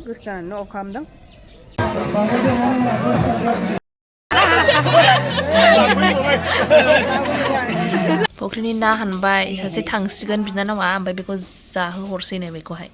गोसो जानानै अफ खालामदों फख्रिनि ना हानबाय सासे थांसिगोन बिनानावा ओमफ्राय बेखौ जाहोहरसैनो बेखौहाय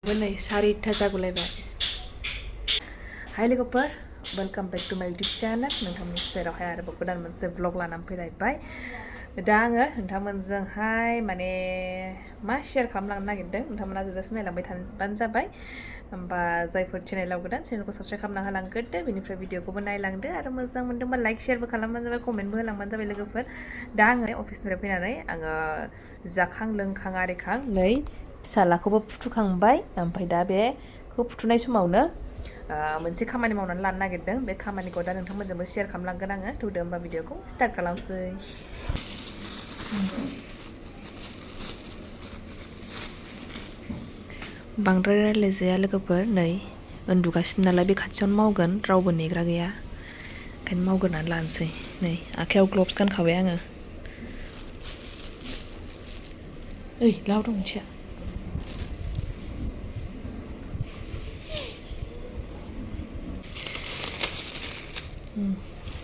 नै 4:30 जागुलायबाय हाय लोगोफोर वेलकाम बेक टू माय यूट्यूब चैनल नोंथांमोननि सेरावहाय आरोबाव गोदान मोनसे व्लग लानानै फैलायबाय दा आङो नोंथांमोनजोंहाय माने मा शेयार खालामलांनो नागिरदों नोंथांमोना जोबजासिम नायलांबाय थाबानो जाबाय होमबा जायफोर चेनेलाव गोदान चेनेलखौ साबस्क्राइब खालामना होलांग्रोदो बेनिफ्राय भिडिअखौबो नायलांदो आरो मोजां मोनदोंबा लाइक शेयारबो खालामबानो जाबाय कमेन्टबो होलांबानो जाबाय लोगोफोर दा आङो अफिसनिफ्राय फैनानै आङो जाखां लोंखां आरिखां नै फिसालाखौबो फुथुखांबाय ओमफ्राय दा बेखौ फुथुनाय समावनो मोनसे खामानि मावनानै लानो नागिरदों बे खामानिखौ दा नोंथांमोनजोंबो शेयार खालामलांगोन आङो थौदो होमबा भिडिअखौ स्टार्ट खालामसै बांद्राय रायलायजाया लोगोफोर नै उन्दुगासिनो नालाय बे खाथियावनो मावगोन रावबो नेग्रा गैया ओंखायनो मावग्रोनानै लानोसै नै आखायाव ग्लभ्स गानखाबाय आङो ओइ लाव दं मोनसेया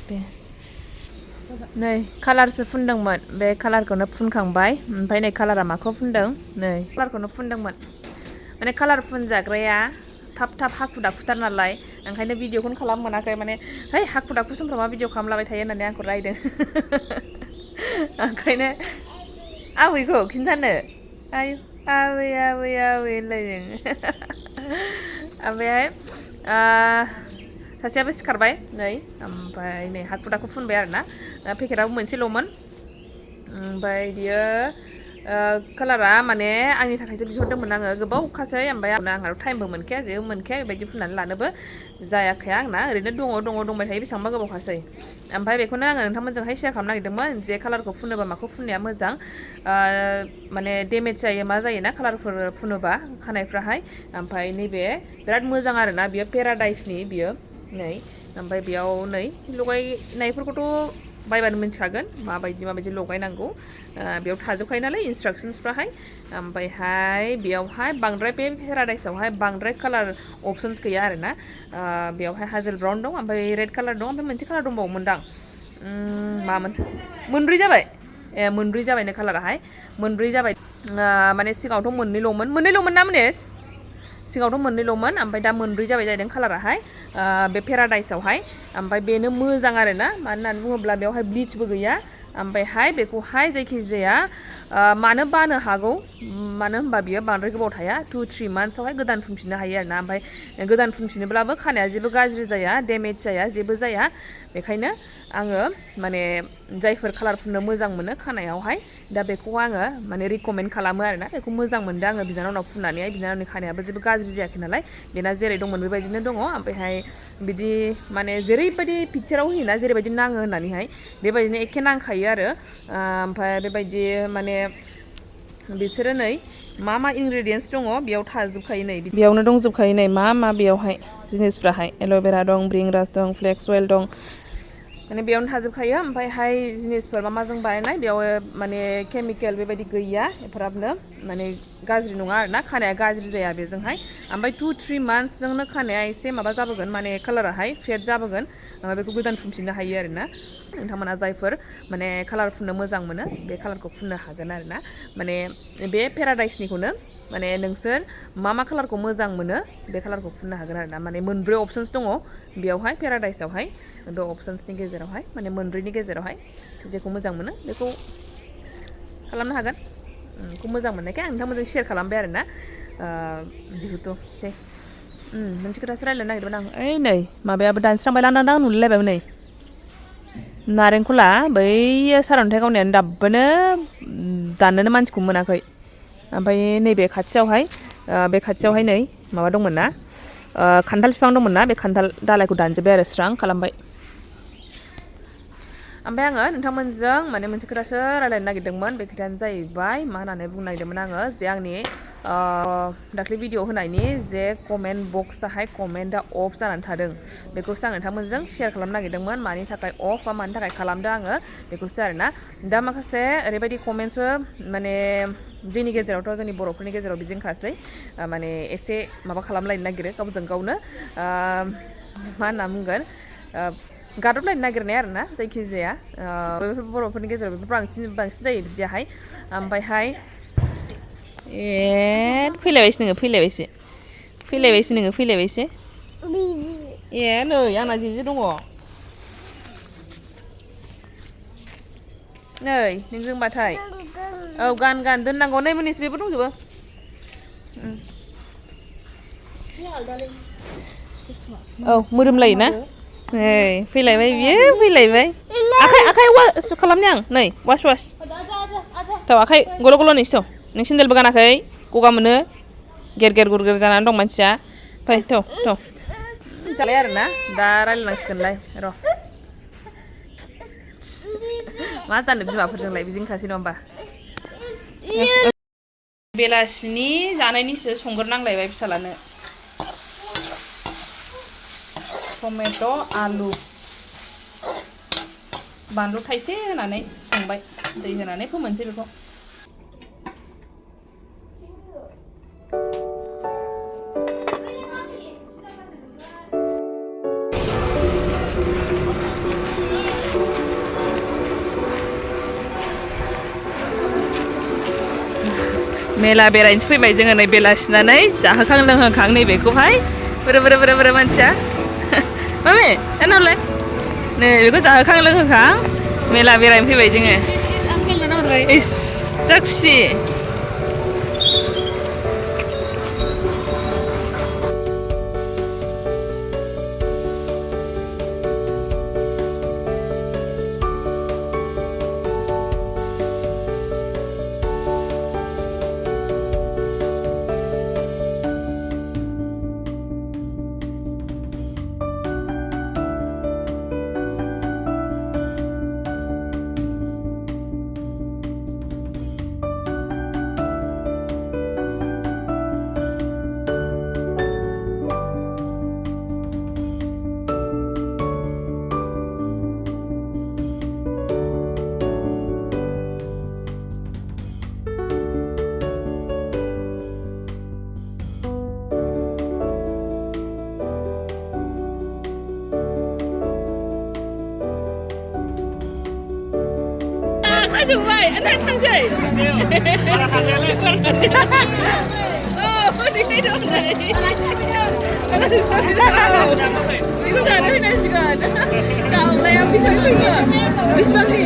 दे नै कालारसो फुनदोंमोन बे कालारखौनो फुनखांबाय ओमफ्राय नै कालारा माखौ फुनदों नै कालारखौनो फुनदोंमोन माने कालार फुनजाग्राया थाब थाब हाखु दाखुथार नालाय ओंखायनो भिडिअखौनो खालामनो मोनाखै माने है हाखु दाखु समफ्राव मा भिडिअ खालामलाबाय थायो होननानै आंखौ रायदों ओंखायनो आबैखौ खिन्थानो आयु आबै आबै आबै होनलायदों ओमफ्रायहाय सासेयाबो सिखारबाय नै ओमफ्राय नै हाखु दाखु फुनबाय आरोना पेकेटआबो मोनसेल'मोन ओमफ्राय बियो कालारा माने आंनि थाखायसो बिहरदोंमोन आङो गोबाव अखासै ओमफ्राय आंहा टाइमबो मोनखाया जेबो मोनखाया बेबायदि फुननानै लानोबो जायाखै आंना ओरैनो दंबाय थायो बेसेबांबा गोबावखासै ओमफ्राय बेखौनो आङो नोंथांमोनजोंहाय शेयार खालामनो नागिरदोंमोन जे कालारखौ फुनोबा माखौ फुननाया मोजां माने डेमेज जायो मा जायोना कालारफोर फुनोबा खानायफ्राहाय ओमफ्राय नैबे बिराद मोजां आरोना बियो पेराडाइसनि बियो नै ओमफ्राय बेयाव नै लगायनायफोरखौथ' बायबानो मिन्थिखागोन माबायदि लगायनांगौ बेयाव थाजोबखायो नालाय इन्सट्राक्सन्सफ्राहाय ओमफ्रायहाय बेयावहाय बांद्राय बे पेराडाइसआवहाय बांद्राय कालार अपसन्स गैया आरोना बेयावहाय हाजेल ब्राउन दं ओमफ्राय रेड कालार दं ओमफ्राय मोनसे कालार दंबावोमोनदां मामोन मोनब्रै जाबाय मोनब्रै जाबायनो कालाराहाय मोनब्रै जाबाय माने सिगाङावथ' मोननैल'मोन ना मोनेस सिगाङावथ' मोननैल'मोन ओमफ्राय दा मोनब्रै जाबाय जाहैदों कालाराहाय बे पेराडाइसआवहाय ओमफ्राय बेनो मोजां आरोना मानो होननानै बुङोब्ला बेवहाय ब्लिचबो गैया ओमफ्रायहाय बेखौहाय जायखिजाया मानो बानो हागौ मानो होनबा बियो बांद्राय गोबाव थाया 2-3 मान्थ्सआवहाय गोदान फुनफिननो हायो आरोना ओमफ्राय गोदान फुनफिनोब्लाबो खानाया जेबो गाज्रि जाया डेमेज जाया जेबो जाया बेखायनो आङो माने जायफोर कालार फुननो मोजां मोनो खानायावहाय दा बेखौ आङो माने रिकमेन्ड खालामो आरोना बेखौ मोजां मोनदों आङो बिनानावनाव फुननानैहाय बिनानावनि खानायाबो जेबो गाज्रि जायाखै नालाय बेना जेरै दंमोन बेबायदिनो दङ ओमफ्रायहाय बिदि माने जेरैबायदि पिक्चाराव होयोना जेरैबायदि नाङो होननानैहाय बेबायदिनो एखे नांखायो आरो ओमफ्राय बेबायदि माने बिसोरो नै मा इनग्रेडियेन्ट्स दङ बेयाव थाजोबखायो नै बेयावनो दंजोबखायो नै मा बेयावहाय जिनिसफ्राहाय एल'भेरा दं ब्रिंग्रास दं फ्लेक्स अइल दं माने बेयावनो थाजोबखायो ओमफ्रायहाय जिनिसफोर माजों बानायनाय बेयाव माने केमिकेल बेबायदि गैया एफाराबनो माने गाज्रि नङा आरोना खानाया गाज्रि जाया बेजोंहाय ओमफ्राय 2-3 मान्थ्सजोंनो खानाया एसे माबा जाबोगोन माने कालाराहाय फेड जाबोगोन ओमफ्राय बेखौ गोदान फुनफिननो हायो आरोना नोंथांमोना जायफोर माने कालार फुननो मोजां मोनो बे कालारखौ फुननो हागोन आरोना माने बे पेराडाइसनिखौनो माने नोंसोर मा कालारखौ मोजां मोनो बे कालारखौ फुननो हागोन आरोना माने मोनब्रै अपसन्स दङ बेयावहाय पेराडाइसआवहाय बे अपसन्सनि गेजेरावहाय माने मोनब्रैनि गेजेरावहाय जेखौ मोजां मोनो बेखौ खालामनो हागोन बेखौ मोजां मोननायखाय आं नोंथांमोनजों शेयार खालामबाय आरोना जिहेथु दे मोनसे खोथासो रायज्लायनो नागिरदोंमोन आं ओइ नै माबायाबो दानस्रांबाय लांदां नुलायलायबायबो नै नारेंखला बैयो सारअन्थाइ गावनायानो दाबोनो दाननोनो मानसिखौ मोनाखै ओमफ्राय नैबे खाथियावहाय नै माबा दंमोन ना खान्थाल बिफां दंमोन ना बे खान्थाल दालायखौ दानजोब्बाय आरो स्रां खालामबाय ओमफ्राय आङो नोंथांमोनजों माने मोनसे खोथासो रायलायनो नागिरदोंमोन बे खोथायानो जाहैबाय मा होननानै बुंनो नागिरदोंमोन आङो जे आंनि दाख्लै भिडिअ होनायनि जे कमेन्ट बक्सआहाय कमेन्टआ अफ जानानै थादों बेखौसो आं नोंथांमोनजों शेयार खालामनो नागिरदोंमोन मानि थाखाय अफ बा मानि थाखाय खालामदों आङो बेखौसो आरोना दा माखासे ओरैबायदि कमेन्ट्सबो माने जोंनि गेजेरावथ' जोंनि बर'फोरनि गेजेराव बिदिनोखासै माने एसे माबा खालामलायनो नागिरो गावजों गावनो मा होनना बुंगोन गादबलायनो नागिरनाय आरोना जायखिजाया बर'फोरनि गेजेराव बेफोर बांसिन जायो बिदियाहाय ओमफ्रायहाय फैलायबायसो नोङो फैलायबायसो ए नै आंना जे दङ नै नोंजोंबाथाय औ गान दोननांगौ नै मोननैसो बेबो दंजोबो औ मोदोमलायो ना नै फैलायबाय बियो फैलायबाय आखाइ वास खालामनि आं नै वास थ' आखाइ गल' गल' नैसो नों सेन्देलबो गानाखै गगा मोनो गेर गुरगेर जानानै दं मानसिया फै थ' जालाय आरोना दा रायलायनांसिगोनलाय र' मा जानो बिमाफोरजोंलाय बिदिनोखासै नङा होमबा बेलासिनि जानायनिसो संग्रोनांलायबाय फिसालानो टमेट' आलु बानलु थाइसे होनानै संबाय दै होनानै फोमोनसै बेखौ मेला बेरायनोसै फैबाय जोङो नै बेलासिनानै जाहोखां लोंहोखां नैबेखौहाय बोरो मानसिया मामि नालाय नै बेखौ जाहोखां लोंहोखां मेला बेरायनो फैबाय जोङो इस जा खुसि जोबबाय ओमफ्राय थांसै बारा थांसै देखाय दं नै बेखौ जानो फैनांसिगोन दाउलाया बेसेबां फैगोन बेसेबांनि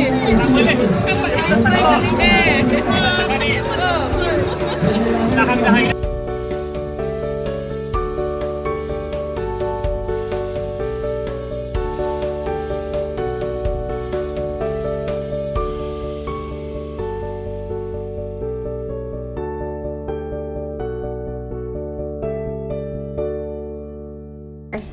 थांबाय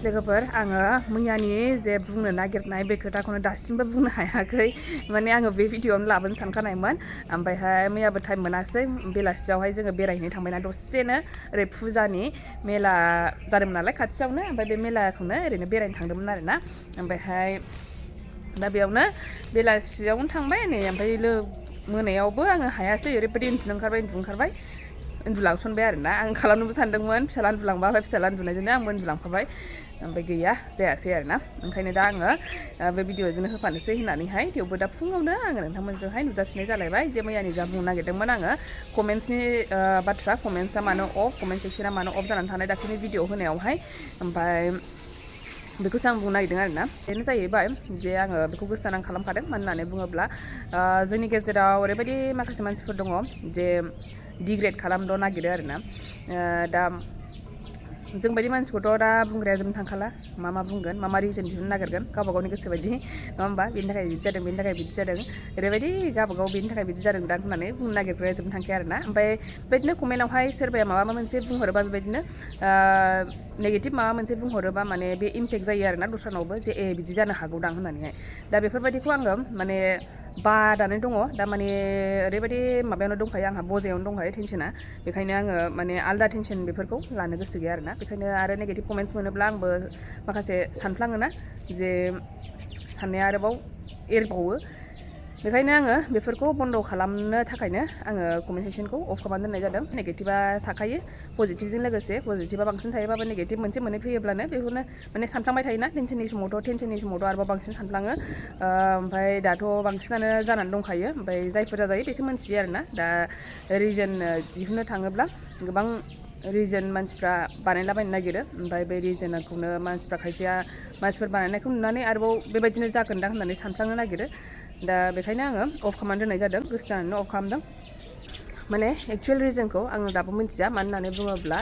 लोगोफोर आङो मैयानि जे बुंनो नागिरनाय बे खोथाखौनो दासिमबो बुंनो हायाखै माने आङो बे भिडिअआवनो लाबोनो सानखानायमोन ओमफ्रायहाय मैयाबो टाइम मोनासै बेलासियावहाय जोङो बेरायहैनो थांबायना दसेनो ओरै फुजानि मेला जादोंमोन नालाय खाथियावनो ओमफ्राय बे मेलाखौनो ओरैनो बेरायनो थांदोंमोन आरोना ओमफ्रायहाय दा बेयावनो बेलासियावनो थांबाय नै ओमफ्राय मोनायावबो आङो हायासै ओरैबायदि उन्दुनो ओंखारबाय उन्दुलांसनबाय आरोना आं खालामनोबो सानदोंमोन फिसाला उन्दुलांबा ओमफ्राय फिसाला उन्दुनायजोंनो आंबो उन्दुलांफाबाय ओमफ्राय गैया जायासै आरोना ओंखायनो दा आङो बे भिडिअजोंनो होफानोसै होननानैहाय थेवबो दा फुङावनो आङो नोंथांमोनजोंहाय नुजाफिननाय जालायबाय जे मैयानि जा बुंनो नागिरदोंमोन आङो कमेन्ट्सनि बाथ्रा कमेन्ट्सआ मानो अफ कमेन्ट सेक्सना मानो अफ जानानै थानाय दाख्लैनि भिडिअ होनायावहाय ओमफ्राय बेखौसो आं बुंनो नागिरदों आरोना बेनो जाहैबाय जे आङो बेखौ गोसो जानानै खालामखादों मानो होननानै बुङोब्ला जोंनि गेजेराव ओरैबायदि माखासे मानसिफोर दङ जे डिग्रेड खालामनो नागिरो आरोना दा जों बायदि मानसिखौथ' दा बुंग्राया जोबनो थांखाला मा बुंगोन मा रिजन दिहुननो नागिरगोन गावबा गावनि गोसो बायदि नङा होमबा बेनि थाखाय बिदि जादों बेनि थाखाय बिदि जादों ओरैबायदि गावबा गाव बेनि थाखाय बिदि जादों दां होननानै बुंनो नागिरग्राया जोबनो थांखाया आरोना ओमफ्राय बेबायदिनो कमेन्टआवहाय सोरबाया माबा मोनसे बुंहरोबा बेबायदिनो नेगेटिभ माबा मोनसे बुंहरोबा माने बे इम्पेक्ट जायो आरोना दस्रानावबो जे बिदि जानो हागौदां होननानैहाय दा बेफोरबायदिखौ आङो माने बादानै दङ दा माने ओरैबायदि माबायावनो दंखायो आंहा बजायावनो दंखायो टेनसना बेखायनो आङो माने आलदा टेनसन बेफोरखौ लानो गोसो गैया आरोना बेखायनो आरो नेगेटिभ कमेन्ट्स मोनोब्ला आंबो माखासे सानफ्लाङोना जे साननाया आरोबाव एरबावो बेखायनो आङो बेफोरखौ बन्द खालामनो थाखायनो आङो कमेन्ट सेक्सनखौ अफ खालामना दोननाय जादों नेगेटिभा थाखायो पजिटिभजों लोगोसे पजिटिभा बांसिन थायोबाबो नेगेटिभ मोनसे मोननै फैयोब्लानो बेखौनो माने सानफ्लांबाय थायोना टेनसननि समावथ' आरोबाव बांसिन सानफ्लाङो ओमफ्राय दाथ' बांसिनानो जानानै दंखायो ओमफ्राय जायफोरा जायो बेसो मोनथियो आरोना दा रिजन दिहुननो थाङोब्ला गोबां रिजन मानसिफ्रा बानायलाबायनो नागिरो ओमफ्राय बे रिजनखौनो मानसिफ्रा खायसेया मानसिफोर बानायनायखौ नुनानै आरोबाव बेबायदिनो जागोनदां होननानै सानफ्लांनो नागिरो दा बेखायनो आङो अफ खालामनानै दोननाय जादों गोसो जानानै अफ खालामदों माने एक्सुवेल रिजनखौ आङो दाबो मिन्थिया मानो होननानै बुङोब्ला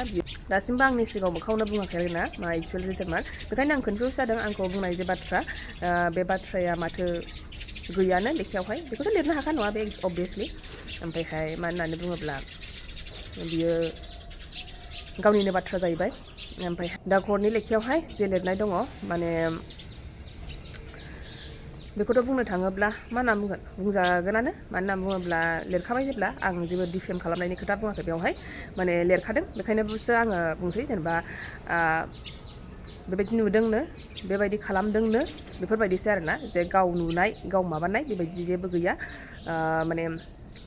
दासिमबो आंनि सिगाङाव मोखाङावनो बुङाखै आरोना मा एक्सुवेल रिजन मा बेखायनो आं कनफिउस जादों आंखौ बुंनाय जे बाथ्रा बे बाथ्राया माथो गैयानो लेखायावहाय बेखौथ' लिरनो हाखा नङा बे अबभियासलि ओमफ्रायहाय मानो होननानै बुङोब्ला बियो गावनिनो बाथ्रा जाहैबाय ओमफ्राय दा कर्टनि लेखायावहाय जे लिरनाय दङ माने बेखौथ' बुंनो थाङोब्ला मा होनना बुंगोन बुंजागोनानो मानो होनना बुङोब्ला लिरखाबाय जेब्ला आं जेबो डिफेम खालामनायनि खोथा बुङाखै बेवहाय माने लिरखादों बेखायनोसो आङो बुंसै जेनेबा बेबायदि नुदोंनो बेबायदि खालामदोंनो बेफोरबायदिसो आरोना जे गाव नुनाय गाव माबानाय बेबायदि जेबो गैया माने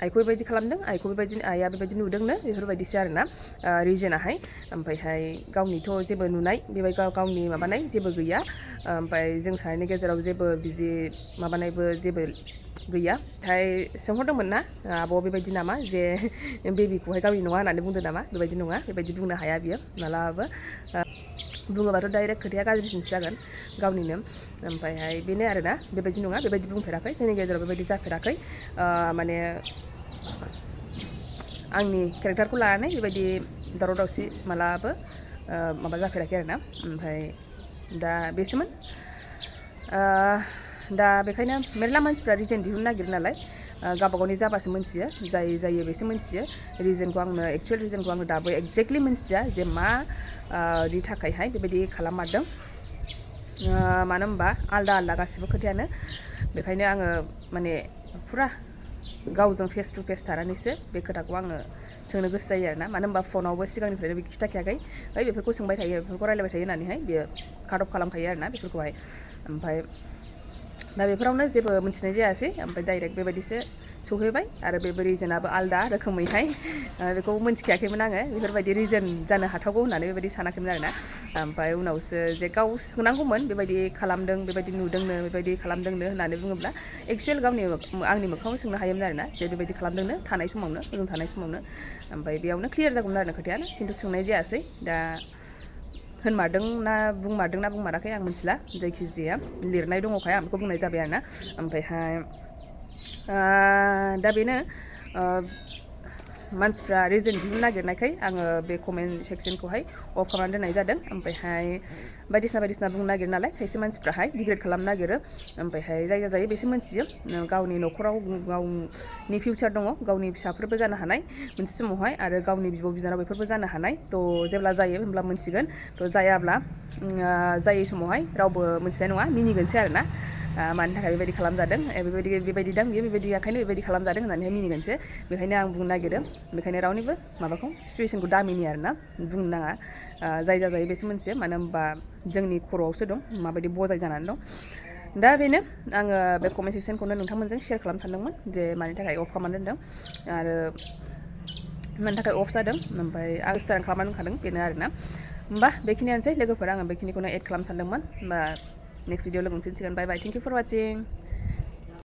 आइखौ बेबायदि खालामदों आइखौ बेबायदि आइया बेबायदि नुदोंनो बेफोरबायदिसो आरोना रिजनाहाय ओमफ्रायहाय गावनिथ' जेबो नुनाय बेबायदि गावनि माबानाय जेबो गैया ओमफ्राय जों सानैनि गेजेराव जेबो बिदि माबानायबो जेबो गैया ओमफ्राय सोंहरदोंमोन ना आब' बेबायदि नामा जे बेबिखौहाय गावनि नङा होननानै बुंदों नामा बेबायदि नङा बेबायदि बुंनो हाया बियो मालाबाबो बुङोबाथ' डाइरेक्ट खोथाया गाज्रिसिनसो जागोन गावनिनो ओमफ्रायहाय बेनो आरोना बेबायदि नङा बेबायदि बुंफेराखै जोंनि गेजेराव बेबायदि जाफेराखै माने आंनि केरेक्टारखौ लानानै बेबायदि दावराव दावसि मालाबो माबा जाफेराखै आरोना ओमफ्राय दा बेसोमोन दा बेखायनो मेरला मानसिफ्रा रिजन दिहुननो नागिरो नालाय गावबा गावनि जाबासो मोनथियो जाय जायो बेसो मोनथियो रिजनखौ आंनो एक्सुवेल रिजनखौ आङो दाबो एक्जेक्टलि मोनथिया जे मा नि थाखायहाय बेबायदि खालाममारदों मानो होनबा आलदा आलदा गासिबो खोथायानो बेखायनो आङो माने फुरा गावजों फेस टु फेस थानानैसो बे खोथाखौ आङो सोंनो गोसो जायो आरोना मानो होनबा फनावबो सिगांनिफ्रायनो बे खिथाखायाखै बेफोरखौ सोंबाय थायो बेफोरखौ रायलायबाय थायो होननानैहाय बेयो काट अफ खालामखायो आरोना बेफोरखौहाय ओमफ्राय दा बेफोरावनो जेबो मिन्थिनाय जायासै ओमफ्राय डाइरेक्ट बेबायदिसो सौहैबाय आरो बेबो रिजनाबो आलदा रोखोमैहाय बेखौ मिन्थिखायाखैमोन आङो बेफोरबायदि रिजन जानो हाथावगौ होननानै बेबायदि सानाखैमोन आरोना ओमफ्राय उनावसो जे गाव सोंनांगौमोन बेबायदि खालामदों बेबायदि नुदोंनो बेबायदि खालामदोंनो होननानै बुङोब्ला एक्सुवेल आंनि मोखाङाव सोंनो हायोमोन आरोना जे बेबायदि खालामदोंनो थानाय समावनो जों थानाय समावनो ओमफ्राय बेयावनो क्लियार जागौमोन आरो खोथायानो खिन्थु सोंनाय जायासै दा होनमारदों ना बुंमाराखै आं मिथिला जायखिजाया लिरनाय दङखाय आं बेखौ बुंनाय जाबाय आरोना ओमफ्रायहाय दा बेनो मानसिफ्रा रिजन दिहुननो नागिरनायखाय आङो बे कमेन्ट सेक्सनखौहाय अफ खालामनानै दोननाय जादों ओमफ्रायहाय बायदिसिना बुंनो नागिरो नालाय खायसे मानसिफ्राहाय डिग्रेड खालामनो नागिरो ओमफ्रायहाय जायगा जायो बेसो मोनथियो गावनि न'खराव गावनि फिउचार दङ गावनि फिसाफोरबो जानो हानाय मोनसे समावहाय आरो गावनि बिब' बिनानाव बेफोरबो जानो हानाय थ' जेब्ला जायो होनब्ला मोनथिगोन थ' जायाब्ला जायै समावहाय रावबो मोनथिनाय नङा मिनिगोनसो आरोना मानि थाखाय बेबायदि खालामजादों बेबायदि दां बियो बेबायदि ओंखायनो बेबायदि खालामजादों होननानैहाय मिनिगोनसो बेखायनो आं बुंनो नागिरो बेखायनो रावनिबो माबाखौ सिचुवेसनखौ दामिनि आरोना बुंनो नाङा जाय जाजायो बेसो मोनथियो मानो होनबा जोंनि खर'आवसो दं माबायदि बजाय जानानै दं दा बेनो आङो बे कमेन्ट सेक्सनखौनो नोंथांमोनजों शेयार खालामनो सानदोंमोन जे मानि थाखाय अफ खालामनानै दोनदों आरो मानि थाखाय अफ जादों ओमफ्राय आं गोसो खालामनानै दोनखादों बेनो आरोना होमबा बेखिनियानोसै लोगोफोर आङो बेखिनिखौनो एड खालामनो सानदोंमोन होमबा नेक्स्ट भिडिअ लोगो मोनफिनसिगोन बाय बाय थेंक इउ फर वाचिं